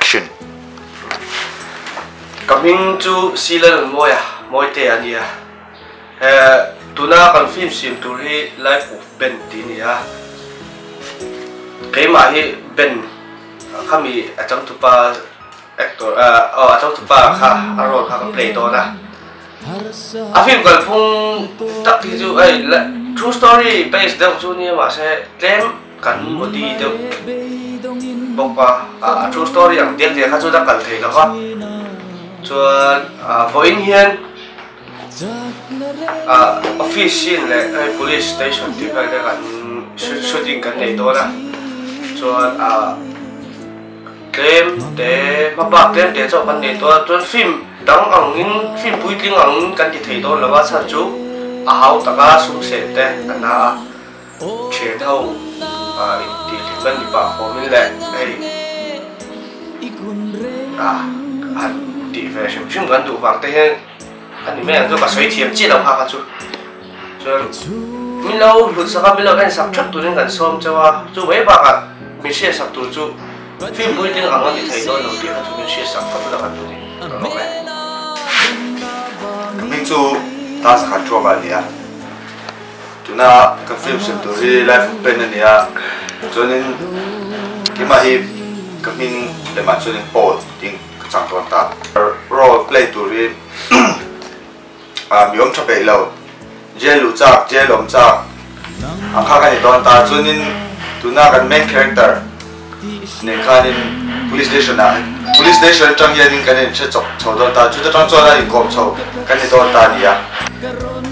Action! Ka hming chu Silalmawia Mawite a nia. He tuna kan film siam tur hi Life of Ben tih a ni a. Keimah hi Ben khami a changtupa actor aw a changtupa kha a role kha ka play dawn a. A film kalphung tak hi chu hei true story based deuh chu nia mahse tlem kan modi deuh bawk a, a true story ang diak diak kha chuan a kal thei lo va chuan vawiin hian Office scene leh hei police station tih vel te kan shooting kan nei dawn a chuan ah tlem te hma bak tlem te chauh kan nei dawn a chuan film dang angin film puitling angin kan ti thei dawn lo a chhan chu a hau taka sum sen te a na a thian ho ah intihhlim a ni pah fawmin leh hei ah han tih ve hrim hrim kan duh vang te hian. A ni mai ang chu ka sawi thiam chiah lo kha kha chu chuan min lo hlut sak a min lo en sak theuh turin kan sawm chauh a chu mai bakah min hriat sak tur chu film puitling ang a ni thei dawn lo tih kha chu min hriat sak phawt ula kan duh ni ka lawm e. Ka hming chu Tan Sakhan Thuama a ni a, tuna kan film siam tur hi Life of Pen a ni a, chuanin keimah hi ka hming lemah chuanin Paul tiin Ka chang dawn ta. Role play turin mi awm tha peih lo. Jail luh chak, jail awm chak ang kha ka ni dawn ta. Chuanin tuna kan main character nen khanin police station ah police station atang hianin kan inhre chawp chho dawn ta. Chuta tang chuan a inkawm chho kan ni dawn ta a ni a.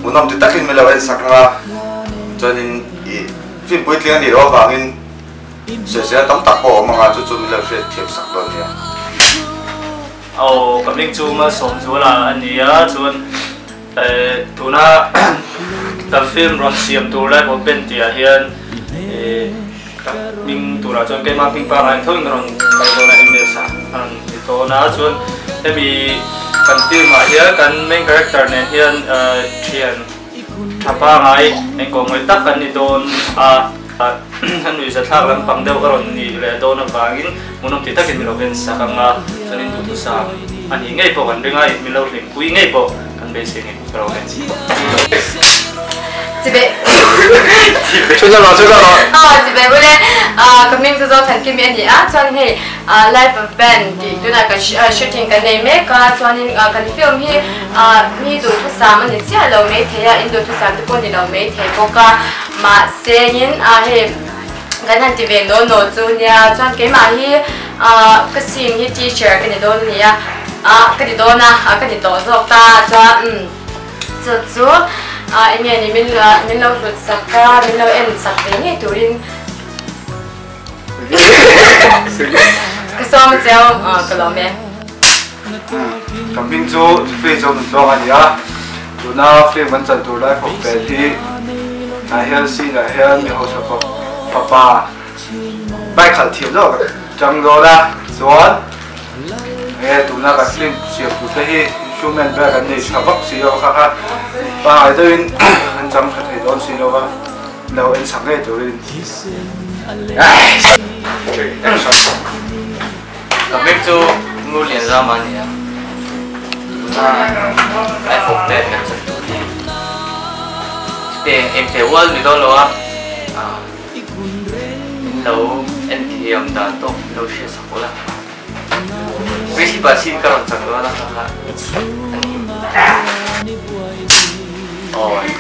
Hmuhnawm ti takin min lo en sak ang a. Chuanin ih film puitling a nih loh avangin. Sawisel tam tak pawh a awm anga chu chu min lo hriat thiam sak dawn nia. Aw ka hming chu Malsawmzuala a ni a, chuan tuna kan film rawn siam tur lai pawh Ben tih ah hian ka hming turah chuan keimah hming pangngai tho in ka rawn kal dawn a MS ah a rawn ni dawn a, chuan hemi kan film ah hian kan main character nen hian thian tha pangngai engkawmngaih tak kan ni dawn a. A nuihzathlak lampang deuh a rawn nih leh dawn avangin hmuhnawm ti takin min lo en sak ang a, chuanin duhthusam a nih ngei pawh kan ring a, min lo hlimpui ngei pawh kan beisei ngei ka lo en. Chibai ule, ka hming chu Zothankimi a ni a, chuan hei Life of Ben tih tunah kan shooting kan nei mek a, chuanin kan film hi mi duhthusam a ni chiah lo maithei a, in duhthusam te pawh ni lo maithei bawk a. Mahse in ah hei kan han ti ve naw naw chu nia chuan keimah hi ah ka scene hi teacher ka ni dawn ania ah ka ni dawn a ah ka ni tawh zawk ta chuan umm chu chu ah eng nge ni min min lo hlut sak a min lo en sak ve ngei turin Ka sawm a cheu, ka lawm e. Ka hming chu Jeffrey Zonuntlawng a ni a, tuna film kan chan tur lai fawk vel hi ah hian scene ah hian mi hausa fapa bike khalh thiam deuh ka chang dawn a, chuan enge tuna kan film siam tur te hi instrument vel kan nei tha vak si lo kha kha pangngai deuhin an chang tha thei dawn si lo va. Lo en chak ngei turin Ka hming chu Ngurlian Rama a ni a, tuna Life of Ben kan chan tur hi chuteh eng thei ual ni dawn lo a, min lo en thiam dan tawk min lo hriat sak ula. Principal sin ka rawn chak dawn a a ni. Awi.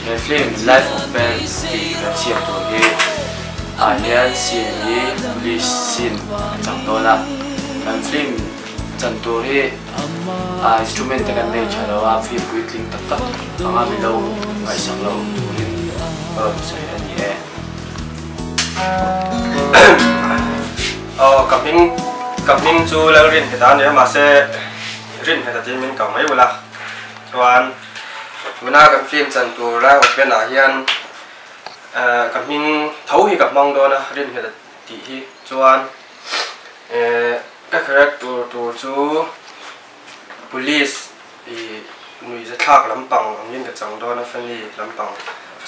He film Life of Ben tih kan siam tur hi ah hian scene hi police scene a chang dawn a, kan film chan tur hi ah instrument te kan nei tha lo a, film puitling tak tak anga mi lo ngaihsak lo turin ka rawn sawi a ni e. Aw ka hming ka hming chu Lalrinheta a ni a mahse Rinheta tiin min kau mai ula chuan Tuna kan film chan tur lai open ah hian ka hming tho hi ka hmang dawn a rinnghet tih hi chuan ka character tur chu police ih nuihzathlak lampang angin ka chang dawn a funny lampang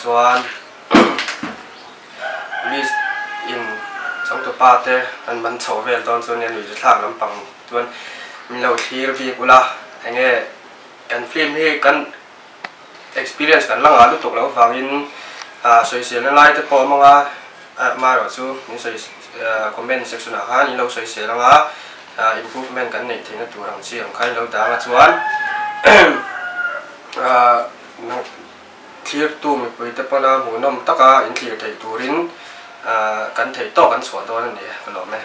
chuan police in changtu changtupa te an man chho vel dawn chu nia nuihza thlak lampang chuan min lo thlir bik ula enge kan film hi kan experience kan la ngah lutuk loh vangin sawiselna lai te pawh a hmang a amaherawhchu min sawi comment section ah khan in lo sawisel anga improvement kan neih theihna tur ang chi ang kha in lo dang a chuan Thlirtu mipuite pawna hmuhnawm taka inthlir theih turin kan theih tawk an chhuah dawn a ni, ka lawm e.